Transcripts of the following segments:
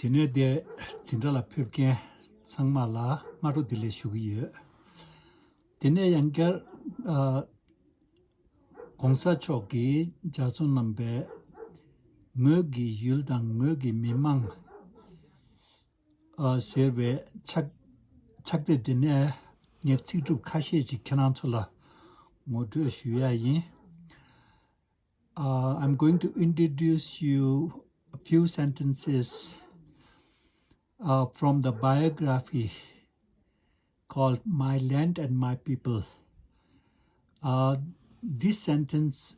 Tine de Tindala Purke Sangmala Maru Dile Shugi. Tine Yanker Gongsa Choki Jasun Nambe Mugi Yuldang Mugi Mimang Serve Chakde Dine Netitu Kasheji Kanantula Modu Shuyayi. I'm going to introduce you a few sentences from the biography called My Land and My People. These sentences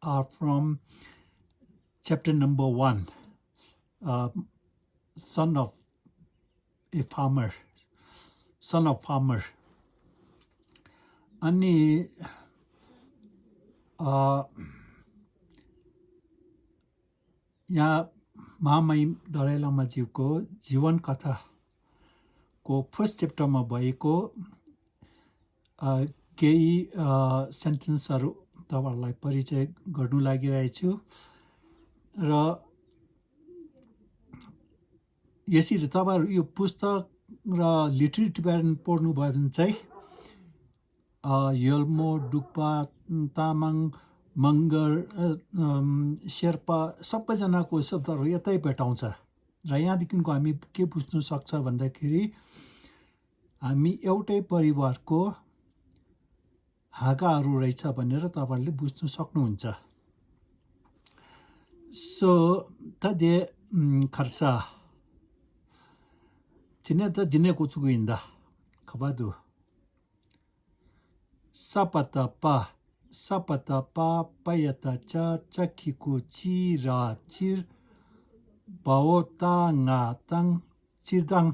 are from chapter number 1, son of farmer. Ani यहाँ महामहिम दलाई लामाज्यूको जीवन कथा को first च्याप्टरमा भएको केही सेन्टेन्सहरू तपाईहरुलाई परिचय गर्नु लागिरहेछु र यसरी तपाईहरु यो पुस्तक र लिटरेरी डिपार्टमेन्ट पढ्नु भयो भने चाहिँ यल्मो डुक्पा तामाङ मंगर शेर्पा सबैजनाको शब्दहरू यतै भेटाउँछ र यहाँदेखिको हामी के बुझ्नु सक्छ भन्दाखेरि हामी एउटै परिवारको हाँगाहरू रहेछ भनेर तपाईहरुले बुझ्नु सक्नुहुन्छ सो तदे खर्सा तिने त दिने कुचुगुइन्दा खबादु Sapatapa payatacha chakiku chira chir baota ngatang chirdang.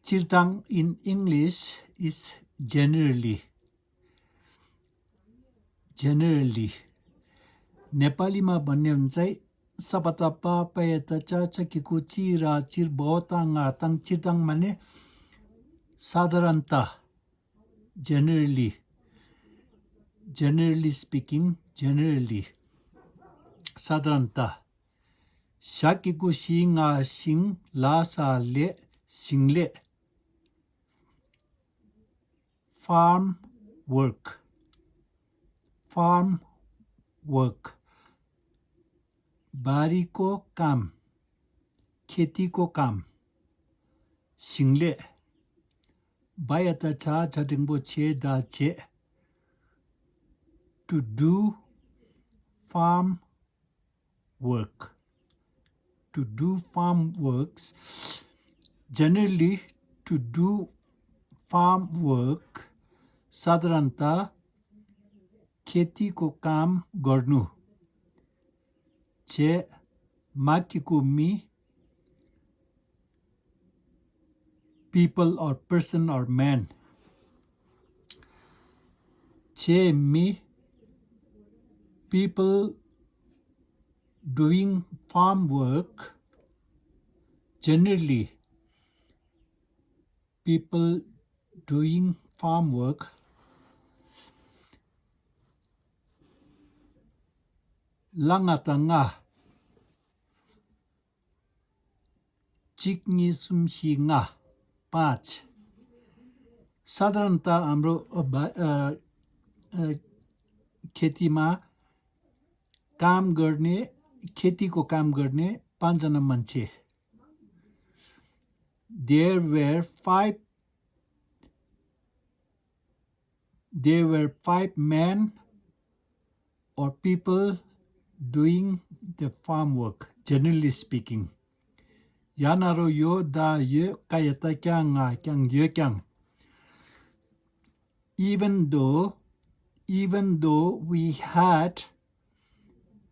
Chirdang in English is generally. Nepali ma भन्ने हुन्छ sapatapa payatacha chakiku chira chir baota ngatang chirdang माने साधारणता generally speaking, साधारणता शाकिको सिंगा सिंग लासाले सिंगले farm work बारीको काम खेतीको काम सिंगले बायता छटिङबो छे दा छे to do farm works. Generally, to do farm work, साधारणता खेतीको काम गर्नु छे माकिको मी people or person or man छे मी people doing farm work, generally people doing farm work langatanga चिक्नी सुमसिंगा 5 साधारणता हाम्रो खेतीमा काम गर्ने खेतीको काम गर्ने 5 जना मान्छे there were five men or people doing the farm work, generally speaking. Yanaro yo da ye kayata kyang ye kyang. Even though we had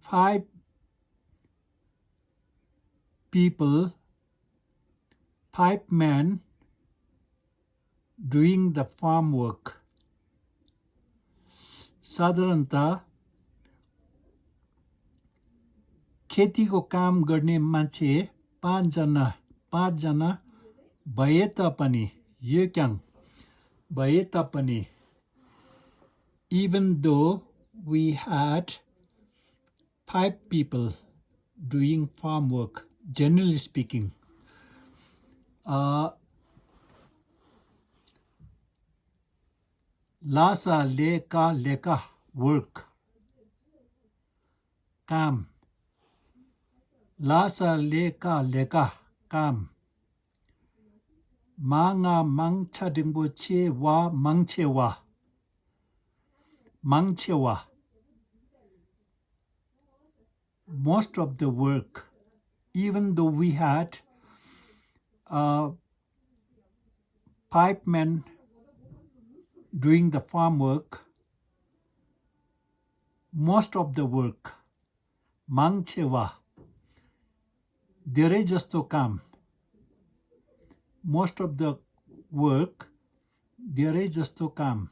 5 men doing the farm work. साधारणता खेतीको काम गर्ने मान्छे 5 जना भए तापनि यो क्याङ भए तापनि even though we had 5 people doing farm work, generally speaking. Lasa leka work. Kam. Lasa leka kam. Manga mangcha dingboche wa mangchewa. Mangchewa. Most of the work, even though we had 5 men doing the farm work, most of the work, mangchewa, धेरै जस्तो काम, most of the work, धेरै जस्तो काम,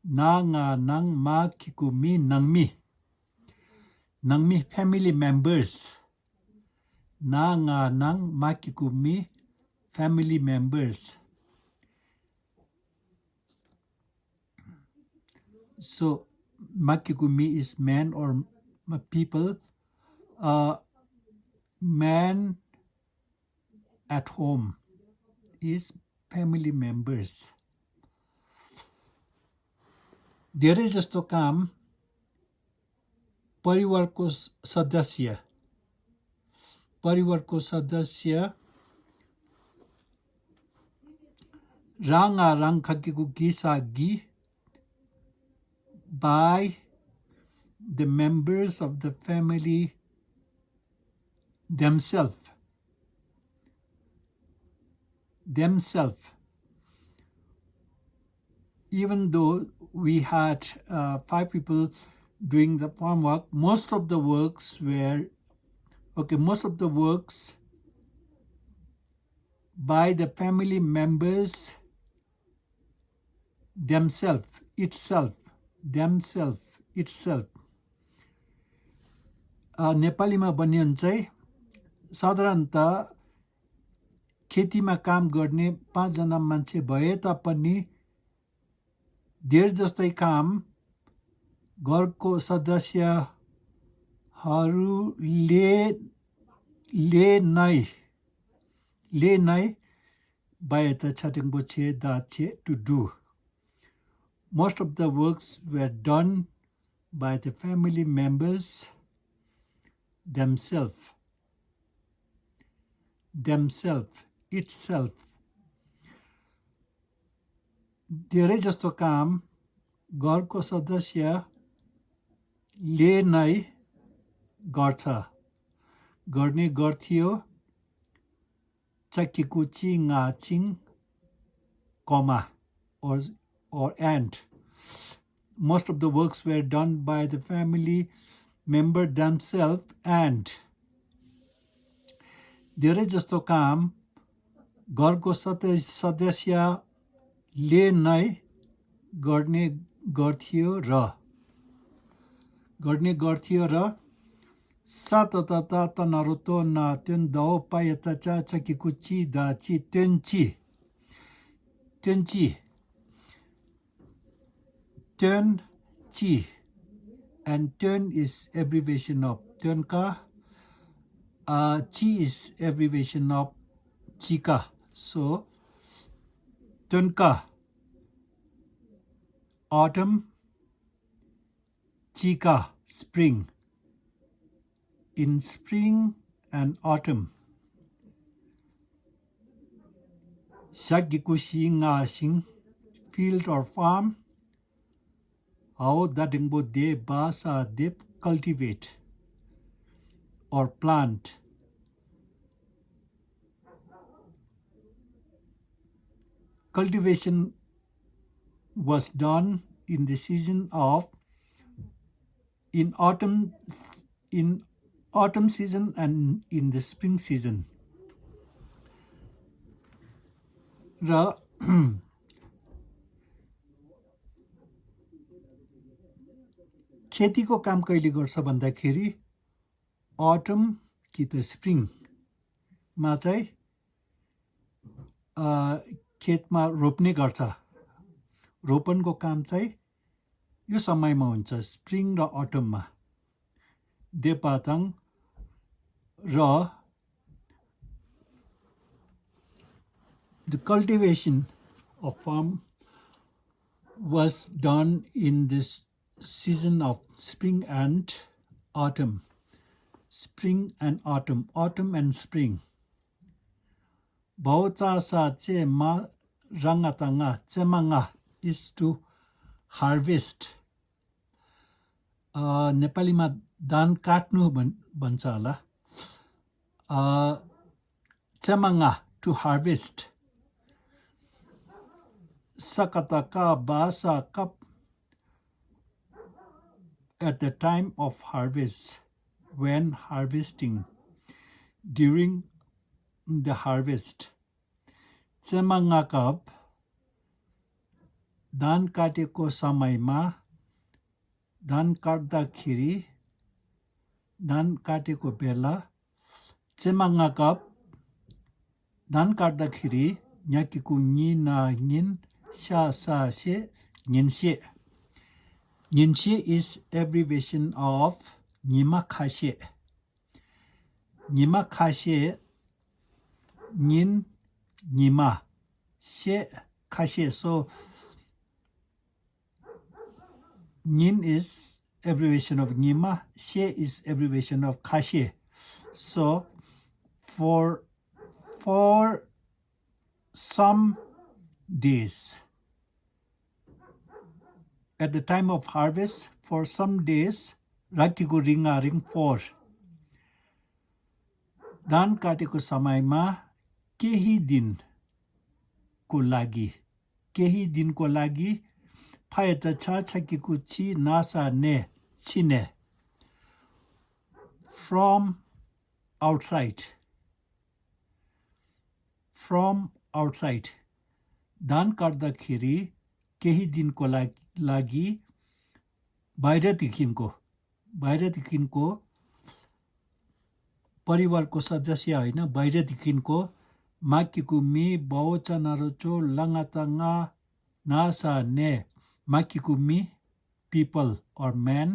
na nga nang ma kikumi nangmi, nangmi family members, na nga nang ma kikumi family members. So makikumi is man or people, man at home is family members. धेरै जस्तो काम परिवारको सदस्य राङा राङ खकेको गिसागी by the members of the family themselves. Even though we had 5 people doing the farm work, most of the works by the family members themselves itself. नेपालीमा बनिन्छ चाहिँ साधारणतः खेतीमा काम गर्ने 5 जना मान्छे भए तापनि धेर जस्तै काम घरको सदस्यहरूले नै बायता छाटेङबोछे दाछे to do. Most of the works were done by the family members themselves. धेरै जस्तो काम घरको सदस्यले नै गर्ने गर्थ्यो चक्कीकुची ngaचिङ comma or and. Most of the works were done by the family member themselves and धेरै जस्तो काम घरको सदस्यले नै गर्ने गर्थ्यो र सातता तनारुतो ना त्यन दो पायता चा चकीकुची दाची त्यनची and tön is abbreviation of tönka. Chi is abbreviation of chika. So tönka autumn, chika spring. In spring and autumn, shagikushi ngasing field or farm. How that de basa de cultivate or plant. Cultivation was done in the season of in autumn season and in the spring season. Ra खेतीको काम कहिले गर्छ भन्दाखेरि autumn कि त spring मा चाहिँ खेतमा रोप्ने गर्छ. रोपनको काम चाहिँ यो समयमा हुन्छ, स्प्रिङ र अटममा. Depatang Ra. The cultivation of farm was done in this season of spring and autumn. Spring and autumn, autumn and spring. Bauta sa che ma rangatanga chemanga is to harvest. नेपालीमा धान काट्नु भन्छ होला. चेमाङ्गा to harvest. Sakataka basa kap at the time of harvest, when harvesting, during the harvest. Chemanga kap धान काटेको समयमा धान काट्दाखेरि धान काटेको बेला चेमाङ्गा कप धान काट्दाखेरि न्याकीको नि ना निन sha sa she ninshe. Ninshe is abbreviation of nima khashe. Nima khashe nin nima she khashe. So nin is abbreviation of nima, she is abbreviation of khashe. So for some days, at the time of harvest, for some days, राखीको ring for धान काटेको समयमा केही दिनको लागि फायदा छाकीको छि NASA ने छिने from outside धान काट्दाखेरि केही दिनको लागि बाहिरदेखिको परिवारको सदस्य होइन बाहिरदेखिको माकीको मी बहुचनारोचो लङ्गातङ्गा नासा ने माकीको मी people or man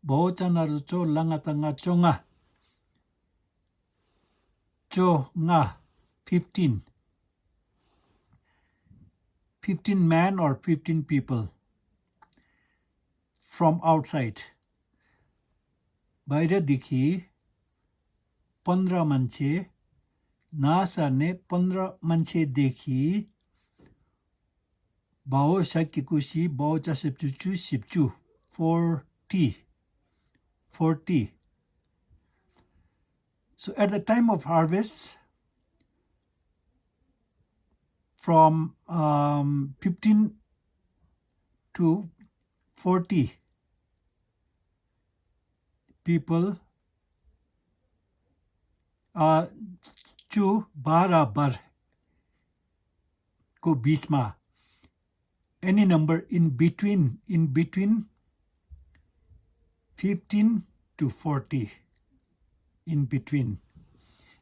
बहुचनारोचो लङ्गातङ्गा चोङा 15 men or 15 people from outside. बाहिरदेखि 15 मान्छे नासाने 15 मान्छेदेखि बाओ सकिकुसी बाओचा सिप्चु 40. So at the time of harvest, from 15 to 40 people छु बराबर को बीचमा any number in between 15 to 40 in between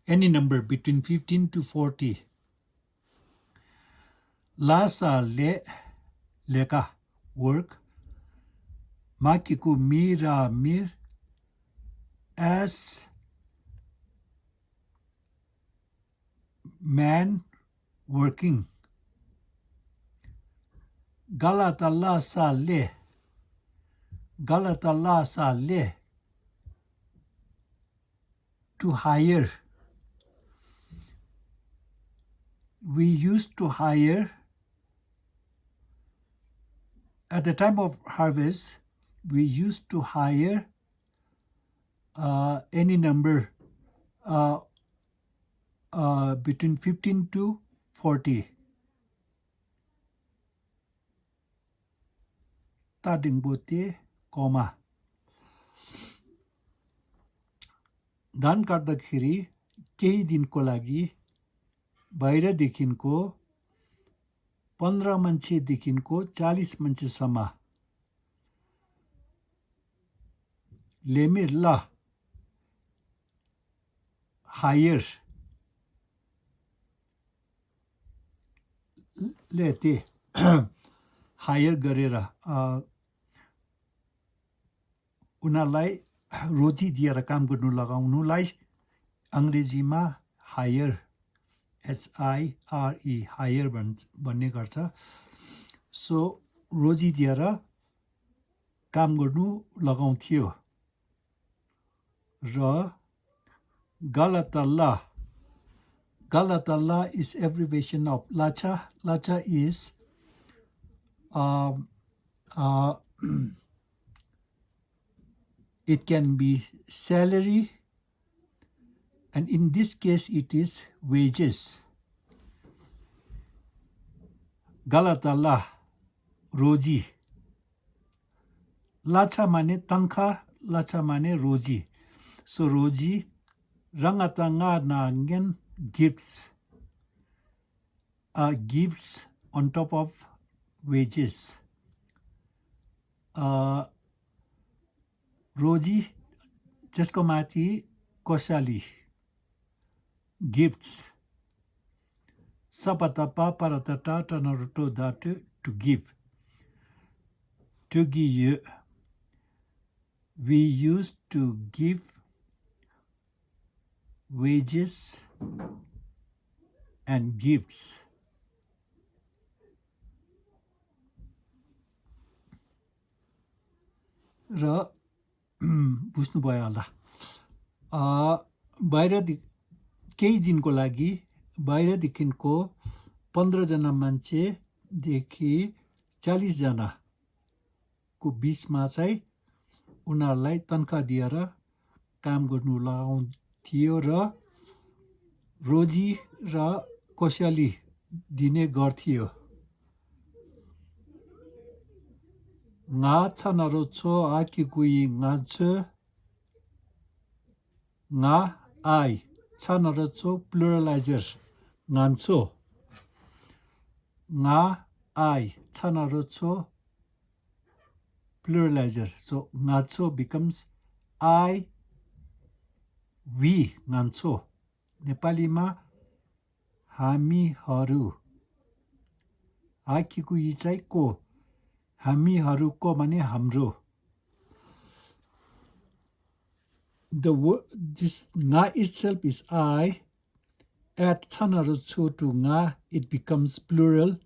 any number between 15 to 40 Lasa leka work makiku mira mir as man working Galatala sa le to hire. We used to hire at the time of harvest. We used to hire any number between 15 to 40. Tadingbote, comma. धान काट्दाखेरि केही दिनको लागि बाहिरदेखिको 15 मान्छेदेखिको 40 मान्छेसम्म लेमिर ल higher लेते higher गरेर उनीहरूलाई रोजी दिएर काम गर्नु लगाउनुलाई अङ्ग्रेजीमा हायर HIRE हायर भन्ने गर्छ सो रोजी दिएर काम गर्नु लगाउँथ्यो र Galatalla is abbreviation of Lacha. Lacha is it can be salary and in this case it is wages. Galatalla रोजी लाछा माने तनखा लाछा माने रोजी सो रोजी रंगातंगा नांगन gifts gifts on top of wages रोजी जसको माथि कोशाली gifts sapatapa paratata tanaruto datu to give we used to give wages and gifts र बुझ्नुभयो होला बाहिर केही दिनको लागि बाहिरदेखिको 15 जना मान्छेदेखि 40 जनाको बिचमा चाहिँ उनीहरूलाई तनखा दिएर काम गर्नु लगाउँथ्यो र रोजी र कोशाली दिने गर्थ्यो nga chanaro cho akikui nga che nga ai chanaro cho pluralizer ngancho nga ai chanaro cho pluralizer so ngacho becomes I we ngancho नेपालीमा हामीहरू आखिकुई चाहिँ को हामीहरूको माने हाम्रो the word this nga itself is I add chanaro cho to nga it becomes plural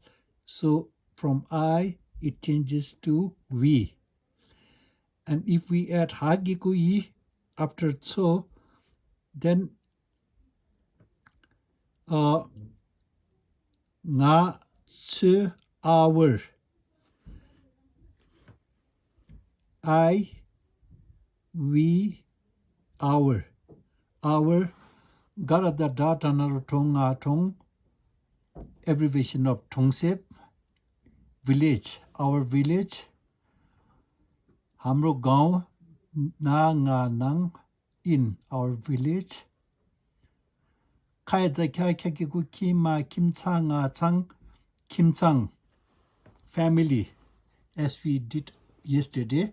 so from I it changes to we and if we add hagikui after cho then nga che our I we our garada data narotong atong abbreviation of tongsep village our village hamro gaon na nga nang in our village kaya kya kima kimchang chang kimchang family as we did yesterday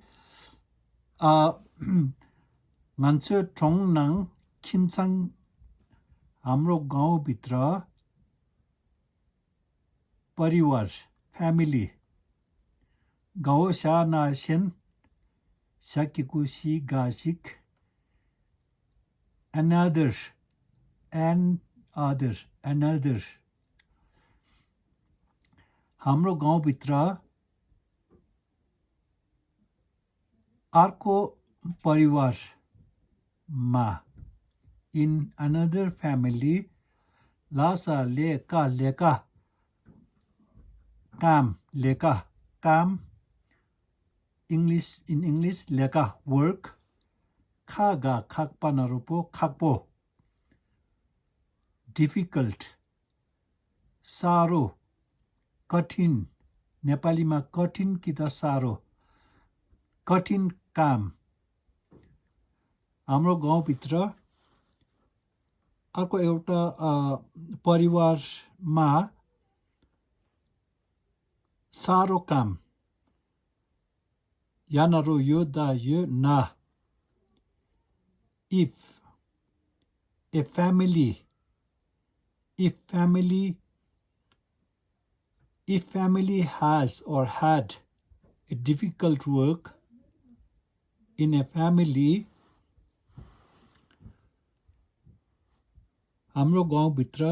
मान्छे ठोङ नाङ खिमचाङ हाम्रो गाउँभित्र परिवार family गाउँ सानासेन साकिकुसी गासिक another हाम्रो गाउँभित्र अर्को परिवारमा in another family Lasa लेका काम English in English लेका work खागा खाकपा नरुपो खाकपो difficult सारो कठिन नेपालीमा कठिन कि त सारो कठिन काम हाम्रो गाउँभित्र अर्को एउटा परिवारमा सारो काम यानरो यो दा यो ना if family has or had a difficult work in a family हाम्रो गाउँभित्र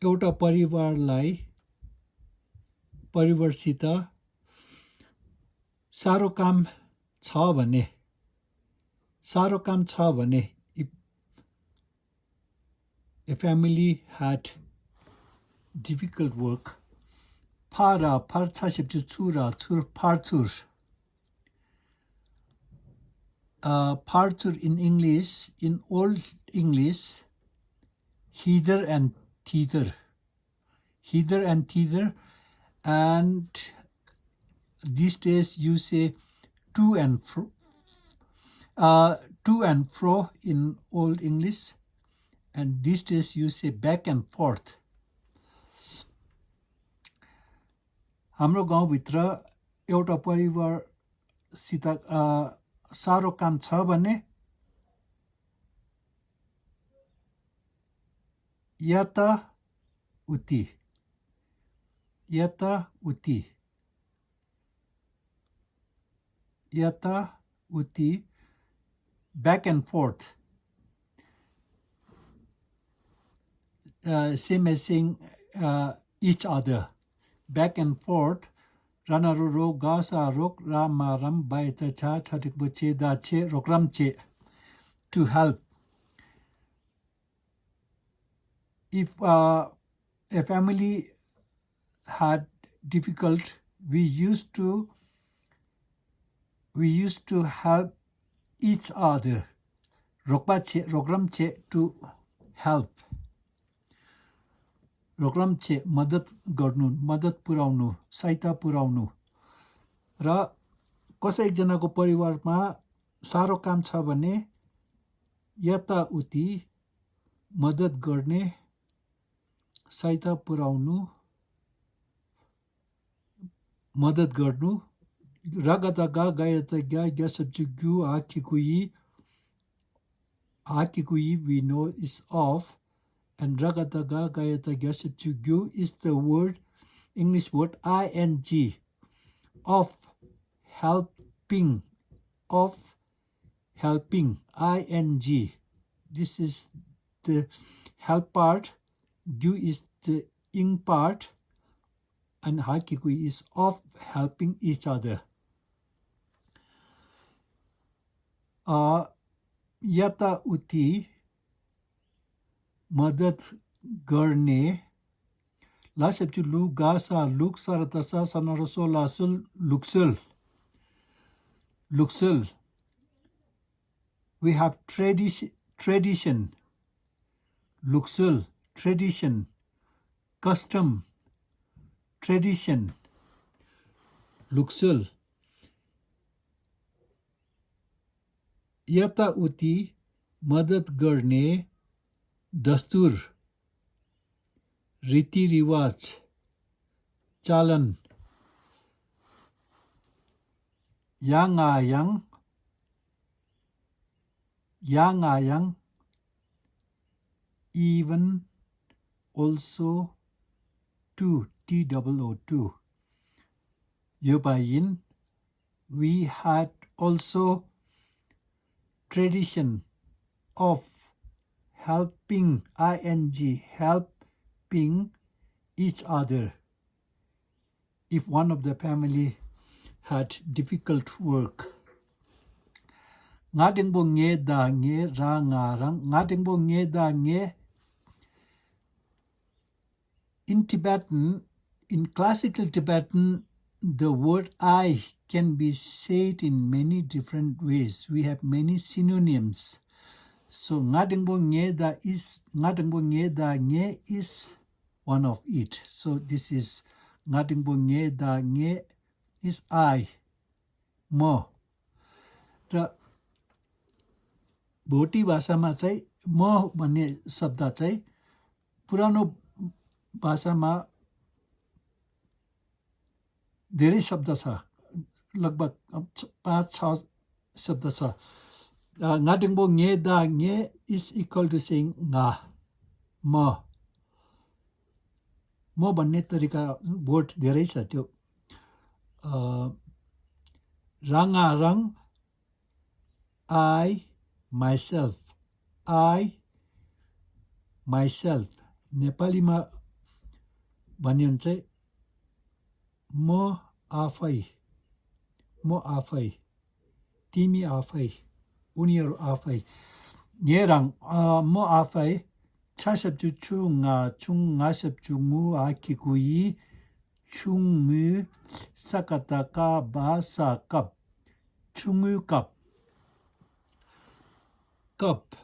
एउटा परिवारसित साह्रो काम छ भने if a family had difficult work 파르차십주 추라 파르추 Partur in English, in Old English, hither and thither, and these days you say to and fro in Old English, and these days you say back and forth. हाम्रो गाउँभित्र एउटा परिवारसित साह्रो काम छ भने यता उति back and forth, same as saying each other, back and forth. Ranaru ro gasa rok rama ram baita cha chatikbuche dache rokramche, to help. If a family had difficult, we used to help each other. Rokramche, to help. Rokramche, मदत गर्नु, मदत पुर्याउनु, सहायता पुर्याउनु. र कसै एकजनाको परिवारमा साह्रो काम छ भने यताउति मदत गर्ने, सहायता पुर्याउनु, मदत गर्नु. रगतगा गयतगा ग्यासब्जुगु हाकिकुई we know is of, and ragataga gayata gasipchugyu is the word, English word ing, of helping, ing. This is the help part, gyu is the ing part, and hakikui is of helping each other. Yata uti मदत गर्ने लासेप्चु लु गासा look सरतसा सनरसो लासुल luxul. We have tradition, luxul, tradition, custom, tradition, luxul. यता उति मदत गर्ने दस्तुर, रीतिरिवाज, चालन. yang ayang, even, also, to, TOO. Yobayin, we had also tradition of helping, ing, helping each other. If one of the family had difficult work. Ngadengbo nge da nge ra ngarang. Ngadengbo nge da nge. In Tibetan, in classical Tibetan, the word I can be said in many different ways. We have many synonyms. So ngadengbo nge da nge is one of it. So this is ngadengbo nge da nge is I, म. र भोटी भाषामा चाहिँ म भन्ने शब्द चाहिँ पुरानो भाषामा धेरै शब्द छ, लगभग 5-6 शब्द छ. Ngadengbo nge da nge is equal to saying nga, म भन्ने तरिका वर्ड धेरै छ. त्यो ranga rang, I, myself. I, myself. नेपालीमा भन्यो भने चाहिँ म आफै, म आफै, तिमी आफै, उनीहरू आफै. Nyerang mo afai chasapchu chunga chunga sapchu mu akikui chungu sakataka basa cup chungu cup cup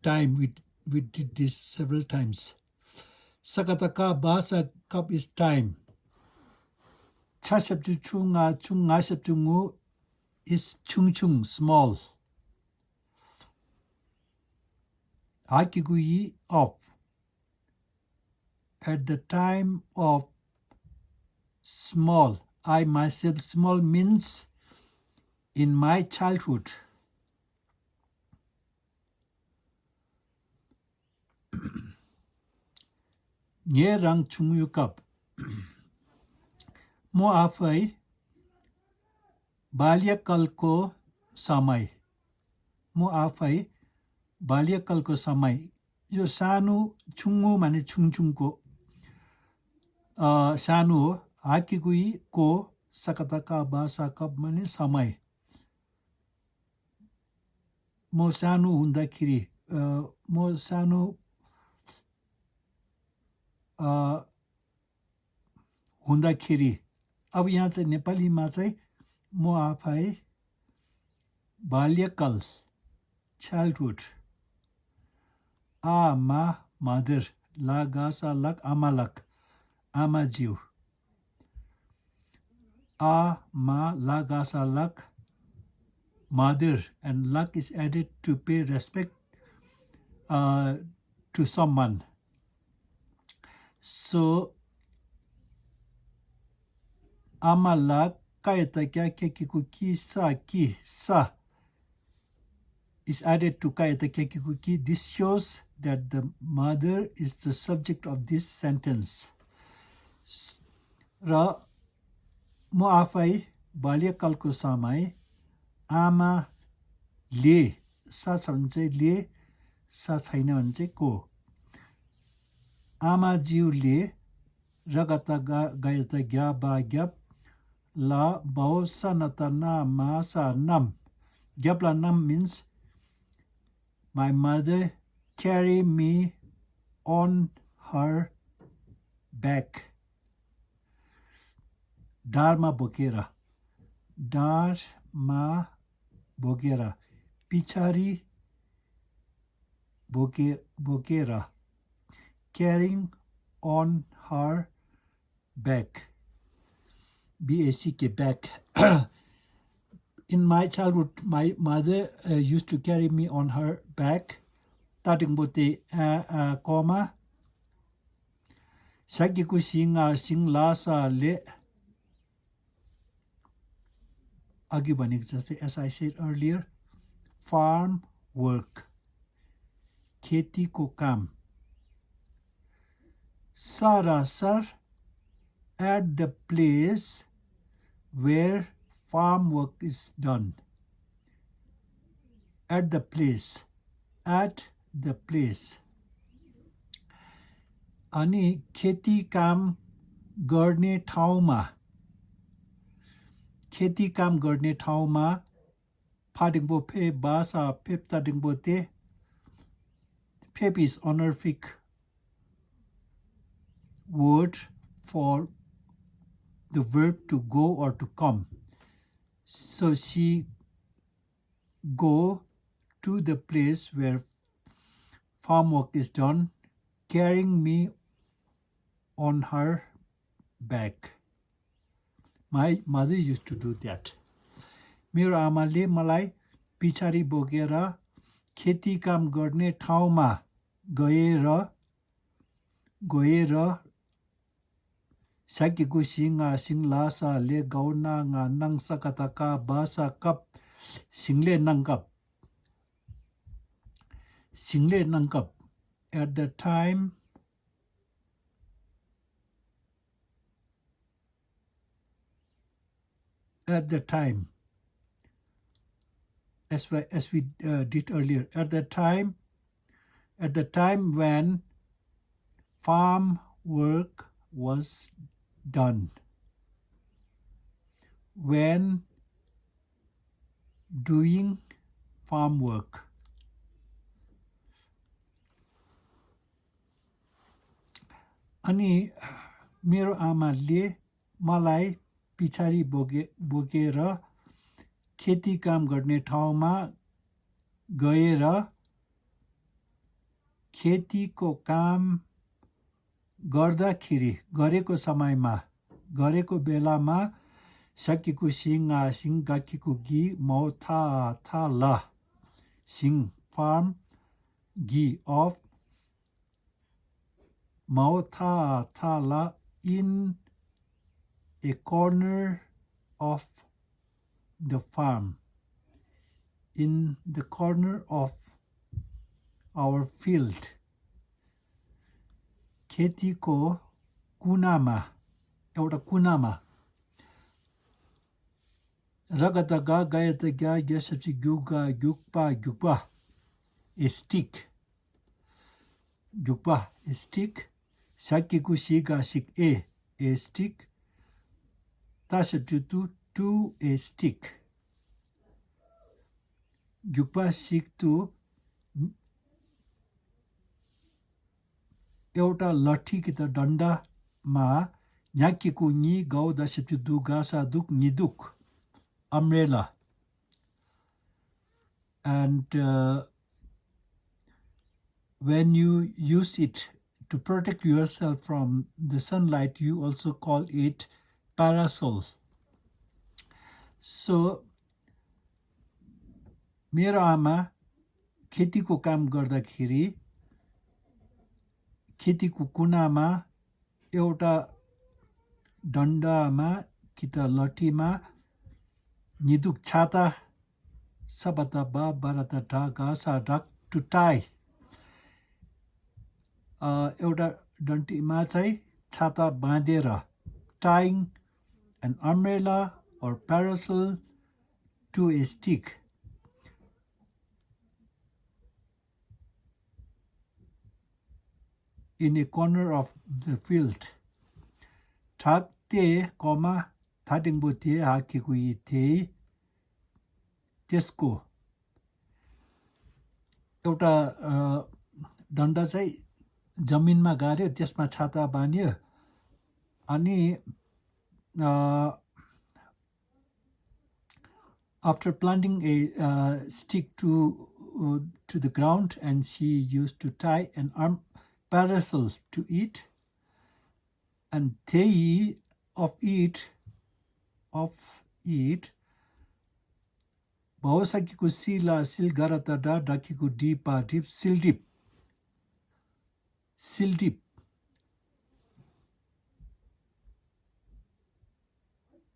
time we did this several times. Sakataka basa cup is time. Chasapchu chunga chunga sapchu mu is chung chung small. Akigui of. At the time of small, I myself, small means in my childhood. Nyerang chungyukap. Mo afai बाल्यकालको समय म आफै बाल्यकालको समय यो सानो छुङ्गु माने छुङछुङको सानो हो हाकिगुई को सकतका बासा कप माने समय म सानो हुँदाखेरि म सानो हुँदाखेरि अब यहाँ चाहिँ नेपालीमा चाहिँ म आफै बाल्यकाल childhood ama mother la gasa lak amalak amajiu ma la gasa lak mother and lak is added to pay respect to someone. So amalak kayata kya kikuki sa is added to kayata kekuki. This shows that the mother is the subject of this sentence. Ra mo afai balyakaलको समय आमा ले सा छ भने चाहिँ ले सा छैन भने चाहिँ को आमा ज्यूले रगत गयत ग्या बा ग्याप ला बाउ सनत ना मा सा नम ग्यापला नम means my mother carried me on her back. Dharma bokera. Dharma bokera. Pichari bokera. Carrying on her back. B-A-C-K, back. In my childhood, my mother used to carry me on her back. Tatingbote comma. Sakiku singa sing lasa le. Agi भनेको जस्तै as I said earlier, farm work. खेतीको काम. Sarasar at the place where farm work is done. At the place. At the place. अनि खेती काम गर्ने ठाउँमा खेती काम गर्ने ठाउँमा फाटिङबो फे बासा फेप ताटिङबो ते फेप is honorific word for the verb to go or to come. So she go to the place where farm work is done, carrying me on her back. My mother used to do that. मेरो आमाले मलाई पिछाडी बोकेर खेती काम गर्ने ठाउँमा गएर साकेको सिंगा सिंलासा ले गौना नङ सकतका बासा cup सिंगले नङकप at the time as we did earlier. At the time when farm work was done, when doing farm work. अनि मेरो आमाले मलाई पछाडि बोकेर खेती काम गर्ने ठाउँमा गएर खेतीको काम गर्दाखेरि गरेको बेलामा सकेको सिङ गाकेको गी मौथा ल सिङ फार्म गी of Mauthathala in a corner of the farm, in the corner of our field. खेतीको कुनामा एउटा कुनामा रगतगा गयतगा यसपछि Guga गुक्पा a stick गुक्पा a stick सकेको सिगा सिक a stick तासब्जुतु to a stick गुक्पा सिक टु एउटा लठी कि त डन्डामा न्याकेको नि गाउ दसब्जु दु गासा दुक निदुक umbrella. And when you use it to protect yourself from the sunlight, you also call it parasol. So मेरो आमा खेतीको काम गर्दाखेरि खेतीको कुनामा एउटा डन्डामा कि त लठीमा निदुक छाता सबता बा बारता ढा घासा ढक टु टाई एउटा डन्टीमा चाहिँ छाता बाँधेर tying an umbrella or parasol to a stick. In a corner of the field. Thakte, thadingbote hakikui te त्यसको एउटा डन्डा चाहिँ जमिनमा गाड्यो त्यसमा छाता बान्यो अनि after planting a stick to the ground, and she used to tie an parasol to it, and they of it Bawasakiko sila sil garatada dakiku deepa deep sildip.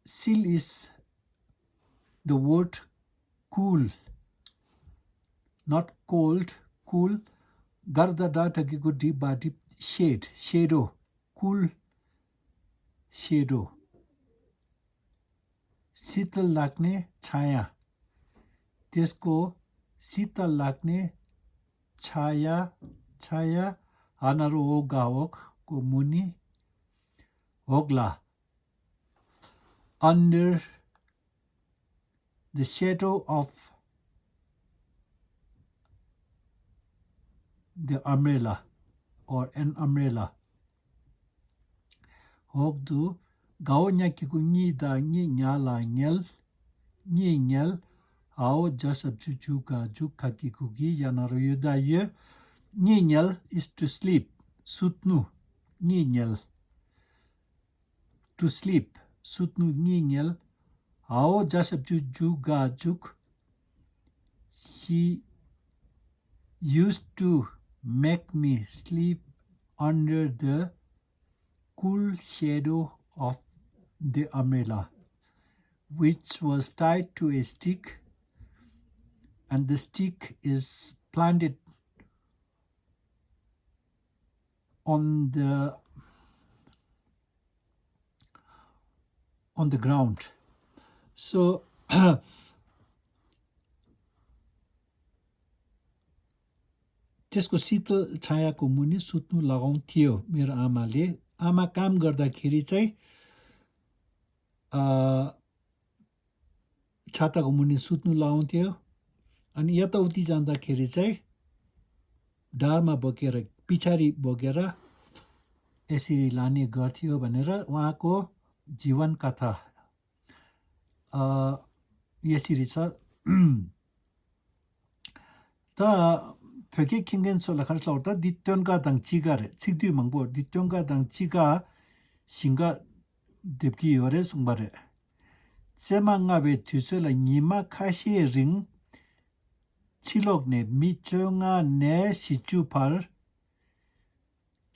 Sil is the word cool, not cold, cool. Gardada dakiku deepa deep shadow, cool shadow. शीतल लाग्ने छाया त्यसको शीतल लाग्ने छाया हानारो होगावक को मुनि होगला under the shadow of the umbrella or an umbrella hogdu gaonya kikungi da ni nyala nyel ao jasab chuchuka jukaki kugi yanaro yudaye nyel is to sleep sutnu nyel to sleep sutnu nyel ao jasab chuchuka juk he used to make me sleep under the cool shadow of the umbrella, which was tied to a stick, and the stick is planted on the ground. So त्यसको शीतल छायाको मुनि सुत्नु लगाउँथ्यो मेरो आमाले आमा काम गर्दाखेरि चाहिँ छाताको मुनि सुत्नु लगाउँथ्यो अनि यताउति जाँदाखेरि चाहिँ ढाडमा बोकेर पछाडि बोकेर यसरी लाने गर्थ्यो भनेर उहाँको जीवन कथा यसरी छ त 벽에 킹겐솔라 가르쳐올 때 디톤가 당치가래 치디 망보 디톤가 당치가 신가 뎁기 요래 숭바래 제망아베 뒤설라 니마 카시에 링 칠록네 미정아 네 시추팔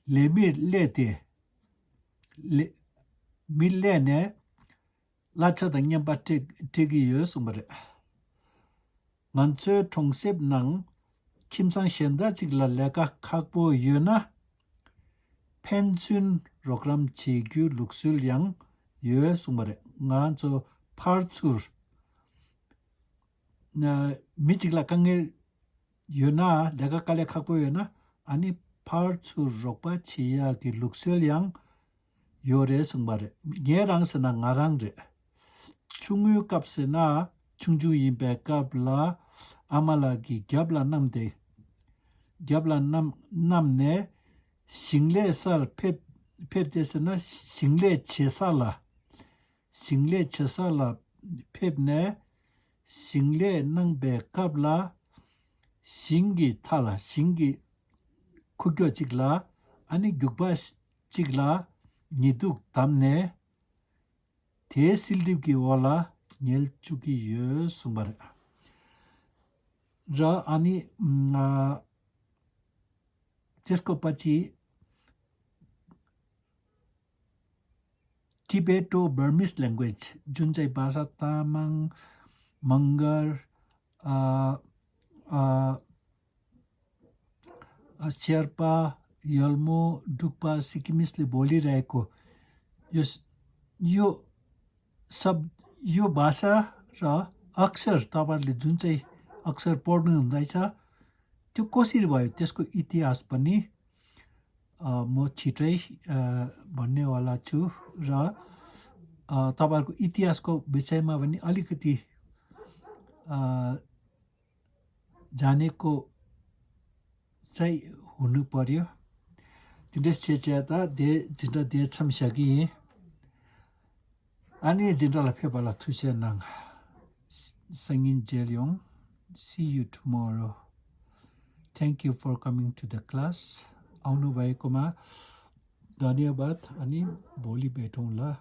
레밀레데 밀레네 라차당년 바테 되기요 숭바래 만처 통셉낭 김상 현다 직라 레가 각보 유나 펜션 프로그램 제규 룩술량 여 수마레 나란초 파르츠 나 미직라 강일 유나 내가 깔래 각보 유나 아니 파르츠 록바 치야기 룩술량 요레 수마레 예랑스나 나랑제 중유값이나 중주인 백값라 아말라기 겹라 남데 겹라 남네 싱레설 펩데스나 싱레 체살라 펩네 싱레 낭백값라 싱기 탈라 싱기 쿠교 찍라 아니 죽바 찍라 니둑 담네 대실디기 월라 넬주기 여 수마르 र अनि त्यसको पछि टिबेटो बर्मिस ल्याङ्ग्वेज जुन चाहिँ भाषा तामाङ मगर शेर्पा यल्मो डुक्पा सिक्किमिसले बोलिरहेको यो भाषा र अक्षर तपाईहरुले जुन चाहिँ अक्षर पढ्नु हुँदैछ त्यो कसरी भयो त्यसको इतिहास पनि म छिटै भन्नेवाला छु र तपाईहरुको इतिहासको विषयमा पनि अलिकति जानेको चाहिँ हुनु पर्यो 진짜 대참샤기 아니 진짜라 페발라 투시랑 생인 제룡 see you tomorrow thank you for coming to the class आउनु भएकोमा धन्यवाद अनि भोलि भेटौँला